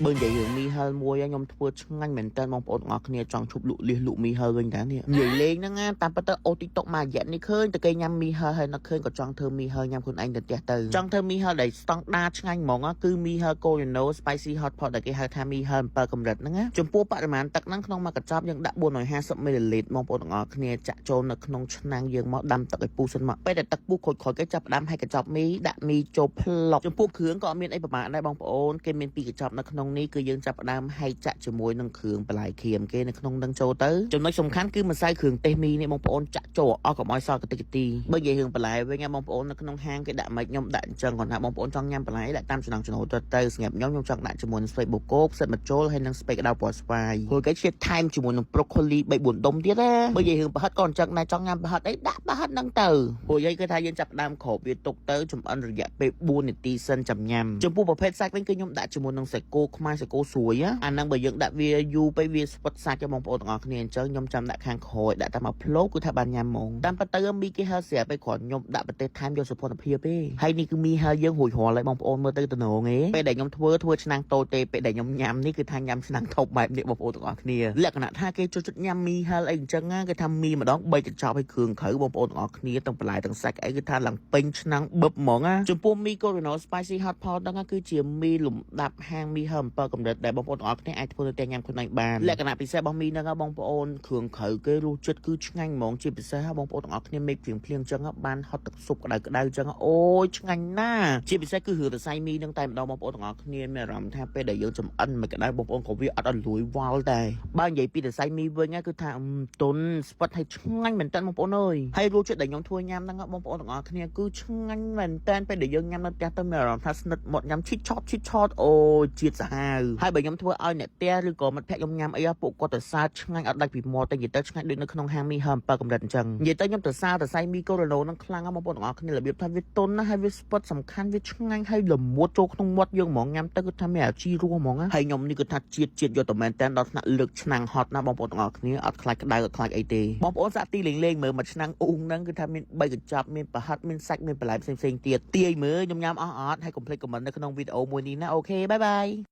បើនិយាយរឿងមីហិលមួយខ្ញុំធ្វើឆ្ងាញ់មែនតើបងប្អូនទាំងអស់គ្នាចង់ឈប់លក់លៀសលក់មីហិលវិញតានេះនិយាយលេងហ្នឹងណាតាមពិតទៅអូ TikTok មួយរយៈនេះឃើញតែគេញ៉ាំមីហិលហើយនឹកឃើញក៏ចង់ធ្វើមីហិលញ៉ាំខ្លួនឯងទៅផ្ទះទៅចង់ធ្វើមីហិលដែលស្តង់ដាឆ្ងាញ់ហ្មងគឺមីហិល Koreno Spicy Hot Pot ដែលគេហៅថាមីហិល7កម្រិតហ្នឹងណាចំពោះបរិមាណទឹកហ្នឹងក្នុងមួយកញ្ចប់យើងដាក់450មីលីលីត្របងប្អូនទាំងអស់គ្នាចាក់ចូលនៅក្នុងឆ្នាំងយើងមកដាំទឹកឲ្យពុះសិនមកពេលដែលទឹកពុះខូចៗគេចាប់ផ្ដើមឲ្យកញ្ចប់មីដាក់មីចូលផ្លុកចំពោះគ្រឿងក៏អត់មានអីពិបាកដែរបងប្អូនគេមានពីរកញ្ចប់នៅក្នុងនេះគឺយើងចាប់ផ្ដើមហែកចាក់ជាមួយនឹងគ្រឿងបន្លែក្រៀមគេនៅក្នុងនឹងចូលទៅចំណុចសំខាន់គឺម្សៅគ្រឿងទេសមីនេះបងប្អូនចាក់ចូលអស់កុំឲ្យសល់កតិកទីបើនិយាយរឿងបន្លែវិញណាបងប្អូននៅក្នុងហាងគេដាក់មិនខ្ញុំដាក់អញ្ចឹងគាត់ថាបងប្អូនចង់ញ៉ាំបន្លែដាក់តាមចំណង់ចំណូលទៅទៅសម្រាប់ខ្ញុំខ្ញុំចង់ដាក់ជាមួយនឹងស្ពៃបូកូផ្សិតម្ជុលហើយនិងស្ពៃក្តៅពណ៌ស្វាយព្រោះគេជាថែមជាមួយនឹងប្រូកូលី3 4ដុំទៀតណាបើនិយាយរឿងប្រហិតក៏អញ្ចឹងដែរចង់ញ៉ាំប្រហិតអីដាក់ប្រហិតហ្នឹងទៅព្រោះយាយគឺថាយើងចាប់ផ្ដើមគ្របវាទុកទៅចំអិនរយៈពេល4នាទីសិនចាំញ៉ាំចំពោះប្រភេទសាច់វិញគឺខ្ញុំដាក់ជាមួយនឹងសាច់គោខ្មែរសាច់គោស្រួយអាហ្នឹងបើយើងដាក់វាយូរពេកវាស្វិតសាច់បងប្អូនទាំងអស់គ្នាអញ្ចឹងខ្ញុំចាំដាក់ខាងក្រោយដាក់តាមមួយផ្លោកគឺថាបានញ៉ាំហ្មងតាមពិតទៅមីគេហៅស្រាប់ពេលគ្រាន់ខ្ញុំដាក់ប្រទេសថែមយកសុភភាពទេហើយនេះគឺមីហៅយើងរួចរាល់ហើយបងប្អូនមើលទៅតំណងឯងពេលដែលខ្ញុំធ្វើធ្វើឆ្នាំងតូចទេពេលដែលខ្ញុំញ៉ាំនេះគឺថាញ៉ាំឆ្នាំងធំបែបនេះបងប្អូនទាំងអស់គ្នាលក្ខណៈថាគេចូលចិត្តញ៉ាំមីហិលអីអញ្ចឹងណាគេថាមីម្ដង3កញ្ចប់ឲ្យគ្រឿងក្រៅបងប្អូនទាំងអស់គ្នាទាំងបន្លែទាំងសាច់អីគឺថាឡើងពេញឆ្នាំងបឹបហ្មងណាចំពោះមី Koreno Spicy Hot Pot ហ្នឹងគឺជាមីលំដាប់ហាងមីហិល7កម្រិតដែលបងប្អូនទាំងអស់គ្នាអាចធ្វើនៅផ្ទះញ៉ាំខ្លួនឯងបានលក្ខណៈពិសេសរបស់មីហ្នឹងបងប្អូនគ្រឿងក្រៅគេរសជាតិគឺឆ្ងាញ់ហ្មងជាពិសេសបងប្អូនទាំងអស់គ្នាមេឃភ្លៀងភ្លៀងអញ្ចឹងបានហត់ទឹកស៊ុបក្តៅក្តៅអញ្ចឹងអូយឆ្ងាញ់ណាស់ជាពិសេសគឺរឿងសរសៃមីហ្នឹងតែម្ដងបងប្អូនទាំងអស់គ្នាមានអារម្មណ៍ថាពេលដែលយើងចំអិនមិនក្តៅបងប្អូនក៏វាអត់ឲ្យលួយវល់ដែរបើនិយាយពីសរសៃមីវិញគឺថាទុនស្វិតឲ្យឆ្ងាញ់មែនតើបងប្អូនអើយហើយរសជាតិដែលខ្ញុំធ្វើញ៉ាំហ្នឹងបងប្អូនទាំងអស់គ្នាគឺឆ្ងាញ់មែនតើពេលដែលយើងញ៉ាំនៅផ្ទះទៅមានអារម្មណ៍ថាស្និទ្ធមាត់ញ៉ាំឈិតឆតឈិតឆតអូយជាតិសាហាវហើយបើខ្ញុំធ្វើឲ្យអ្នកផ្ទះឬក៏មិត្តភក្តិខ្ញុំញ៉ាំអីពួកគាត់ទៅសាឆ្ងាញ់អត់ដាច់ពីមាត់តែនិយាយទៅឆ្ងាញ់ដូចនៅក្នុងហាងមីហឹម7កម្រិតអញ្ចឹងនិយាយទៅខ្ញុំទៅសាសរសៃមីកូរ៉ូណូហ្នឹងខ្លាំងណាស់បងប្អូនទាំងអស់គ្នារបៀបថាវាទន់ណាស់ហើយវាស្ពតសំខាន់វាឆ្ងាញ់ហើយល្មួតចូលក្នុងមាត់យើងហ្មងញ៉ាំទៅគឺថាមានអាជីរស់ហ្មងហើយខ្ញុំនេះគឺថាជាតិជាតិយកតែមែនតើដល់ថ្នាក់លើកឆ្នាំងហត់ណាបងប្អូនទាំងអស់គ្នាអត់ខ្លាចក្តៅអត់ខ្លាចអីទេបងប្អូនសាក់ទីលេងលេងមើលមួយឆ្នាំងអ៊ូងហ្នឹងគឺថាមាន3កញ្ចប់មានប្រហិតមានសាច់មានបន្លែផ្សេងផ្សេងទៀតទាយមើលខ្ញុំញ៉ាំអស់អត់ហើយកុំភ្លេច comment នៅក្នុងវីដេអូមួយនេះណាOK bye bye.